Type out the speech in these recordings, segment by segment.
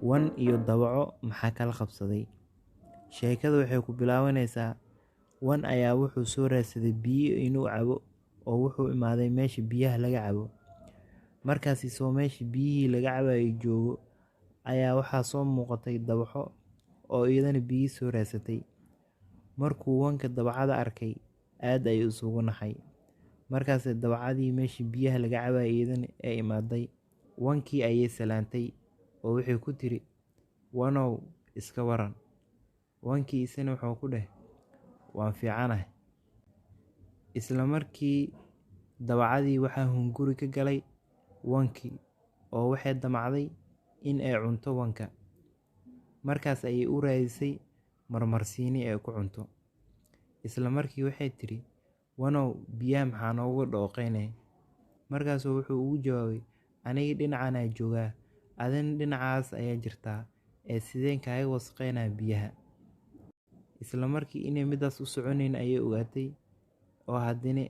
Wan iyo dawaco maxaa kala qabsaday? Sheekadu waxay ku bilaabanaysaa wan ayaa wuxuu soo raadsaday biyo inuu cabo, oo wuxuu imaaday meesha biyaha laga cabo. Markaas isoo meesha biyihii laga cabayay joogo ayaa waxaa soo muuqatay dawaco oo iyadana biyi soo raadsatay. Markuu wanka dawacada arkay, aad ayuu isugu naxay. Markaasay dawacadii meeshii biyaha laga cabayay iyadana ay imaaday. Wankii ayay salaantay oo waxay ku tiri, "Wanow, iska waran?" Wankii isna wuxuu ku dheh, "Waan fiicanahay." Isla markii dawacadii waxaa hunguri ka galay wankii, oo waxay damacday in ay cunto wanka. Markaas ayay u raadisay marmarsiini ay ku cunto. Isla markii waxay tiri, "Wanow, biyaha maxaa noogu dhooqeynay?" Markaasuu wuxuu ugu jawaabay, "Aniga dhinacan ayaa joogaa, adina dhinacaas ayaa jirtaa, ee sideen kaaga wasaqeynaa biyaha?" Isla markii inay midaas u soconayn ayay ogaatay, oo haddana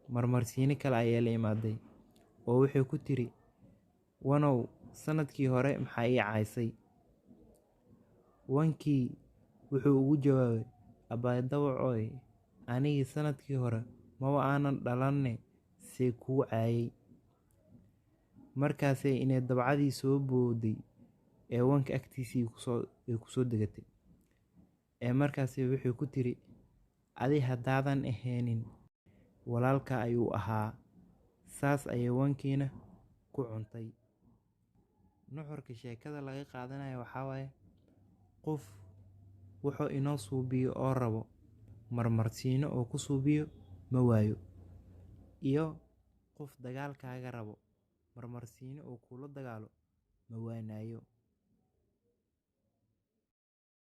marmarsiini kale ayaa la imaaday, oo waxay ku tiri, "Wanow, sanadkii hore maxaa ii caysay?" Wankii wuxuu ugu jawaabay, "Abaay dawacoy, anigii sanadkii hore maba aanan dhalanne, see kuu caayay?" Markaasay inay dawacadii soo booday ee wanka agtiisii ay kusoo degatay. Ee markaasay wuxuu ku tiri, "Adi haddaadan ahaynin, walaalka ayuu ahaa." Saas ayay wankiina ku cuntay. Nuxurka sheekada laga qaadanayo waxaa waaye, qof wuxuu inoo suubiyo oo rabo marmarsiino oo ku suubiyo ma waayo, iyo qof dagaal kaaga rabo marmarsiino oo kula dagaalo ma waanayo.